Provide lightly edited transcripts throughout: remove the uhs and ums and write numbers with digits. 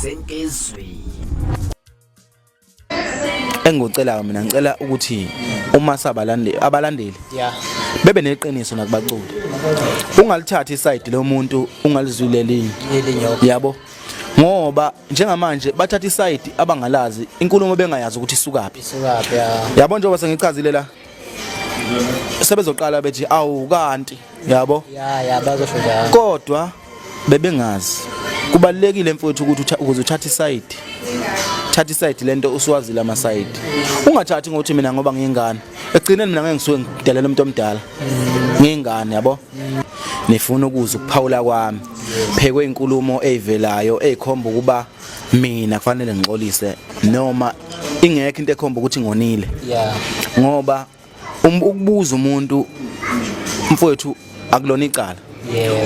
Senkizwi. Engikucelayo mina, ngicela ukuthi uma sabalandeli, abalandeli bebe neqiniso nakubaculi, ungalithathi iside lomuntu ungalizwile elinye. Elinye. Yabo, ngoba njengamanje bathatha iside abangalazi, inkulumo bengayazi ukuthi isukaphi. Isukaphi, ya. Yabo, njengoba sengichazile la, sebezoqala bethi, "Awu, kanti," yabo. Ya, bazosho njalo. Kodwa bebengazi. Kubalekile, mfowethu, ukuthi ukuze uthathe iside, thatha iside lento usuwazile ama side. Ungathathi ngokuthi mina ngoba ngiyingane. Egcineni mina ngeke ngisuke ngidelela umuntu omdala ngiyingane, yabo. Nifuna ukuza ukuphawula kwami phekwe inkulumo ezivelayo ezikhomba ukuba mina kufanele ngixolise, noma ingekho into ekhomba ukuthi ngonile, ngoba ukubuza umuntu, mfowethu, akulona icala.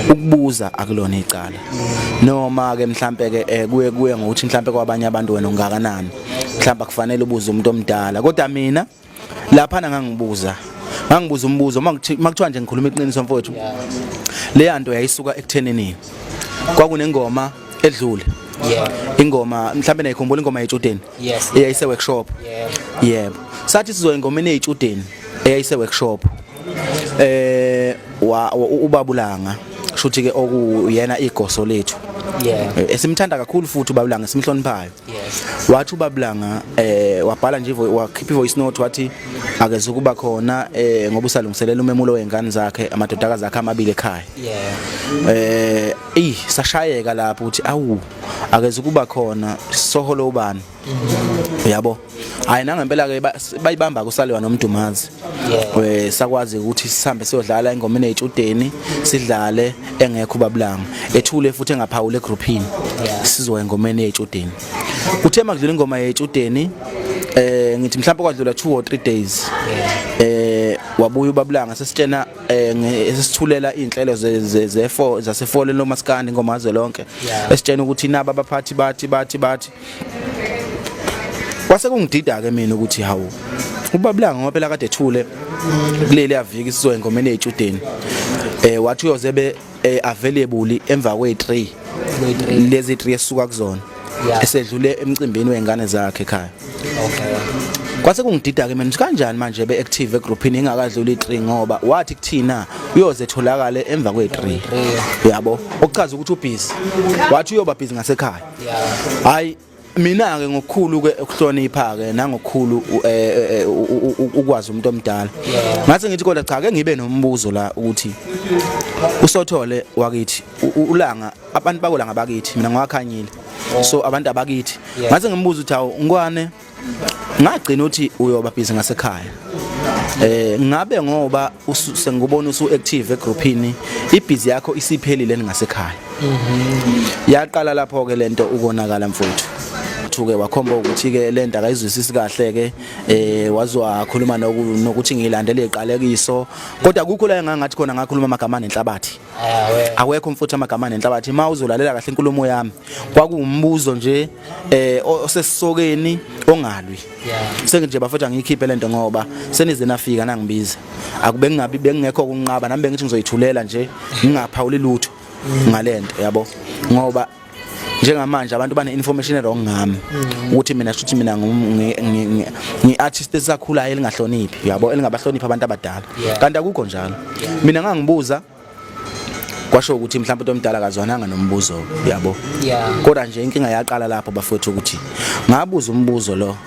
Ukubuza akulona icala, noma ke mhlambe ke kuye ngokuthi mhlambe kwabanye abantu wena ungakanani, mhlambe akufanele ubuze umuntu omdala. Kodwa mina lapha ngangibuza umbuzo. Makuthiwa nje ngikhuluma iqiniso, mfowethu, le nto yayisuka ekuthenini kwakunengoma edlule, ingoma mhlambe nayikhumbula, ingoma yetshudeni eyayise workshop. Yebo, sathi sizoya engomeni eyitshudeni eyayise workshop, wa ubabulanga, shuthi ke okuyena igoso lethu, esimthanda kakhulu futhi ubabulanga, simhloniphayo. Wathi ubabulanga, wabhala nje, wakhipha ivoice note, wathi akeze ukuba khona ngoba usalungiselela umemulo wengane zakhe, amadodakazi akhe amabili ekhaya. Ey, sashayeka lapho ukuthi awu, akeze ukuba khona, soholo ubani, yabo. Hayi, nangempela ke bayibamba kusaliwa nomdumazi. Sakwazi ukuthi sihambe siyodlala engomeni eyitshudeni, sidlale engekho ubabulanga, ethule futhi engaphawule egroupini. Sizoya engomeni eyitshudeni. Kuthe makudlula ingoma yetshudeni, ngithi mhlawumbe kwadlula 2 or 3 days, wabuya ubabulanga sesitshena, esisithulela inhlelo ze ze zasefoleni lomaskandi, ingoma lonke, esitshena ukuthi naba abaphathi bathi kwase kungidida ke mina ukuthi hawu, ubabulanga ngoba phela kade ethule kuleli yaviki sizoya engomeni eyitshudeni, wathi uyoze be available emva kwe3, lezi 3 esisuka kuzona, esedlule emcimbini wengane zakhe ekhaya. Kwase kungidida ke mina ukuthi kanjani manje be active egroupini ingakadluli i3, ngoba wathi kuthina uyoze etholakale emva kwe3, yabo, okuchaza ukuthi ubusy, wathi uyoba busy ngasekhaya. Hayi, mina ke ngokukhulu ke ukuhlonipha ke nangokukhulu ukwazi umuntu omdala, ngathi ngithi kodwa cha, ke ngibe nombuzo la ukuthi usothole wakithi, ulanga, abantu bakolanga bakithi, mina ngiwakhanyile, so abantu abakithi. Ngathi ngimbuza ukuthi hawu ngwane, ngagcina uthi uyoba busy ngasekhaya, ngabe ngoba sengikubona usu active egroupini, ibusy yakho isiphelile ngasekhaya? Yaqala lapho ke lento ukonakala, mfowethu. Thuke wakhomba ukuthi ke lento akayizwisisi kahle ke, waze wakhuluma nokuthi ngilandele iqalekiso, kodwa kukho la engangathi khona ngakhuluma amagama nenhlabathi. Awekho, mfuthu, amagama nenhlabathi. Ma uzolalela kahle inkulumo yami, kwakuwumbuzo nje osesisokeni ongalwi. Senginje, bafethu, angiyikhiphe lento ngoba senize nafika nangibiza. Akube ngingabi bengingekho ukunqaba nami, bengithi ngizoyithulela nje, ngingaphawuli lutho ngalento, yabo, ngoba njengamanje abantu bane information wrong ngami ukuthi mina, shuthi mina ngi artist esakhulayo elingahloniphi, yabo, elingabahloniphi abantu abadala, kanti akukho njalo. Mina ngangibuza, kwasho ukuthi mhlawumbe umuntu omdala akazwananga nombuzo, yabo. Kodwa nje inkinga yaqala lapho, bafowethu, ukuthi ngabuza umbuzo lo.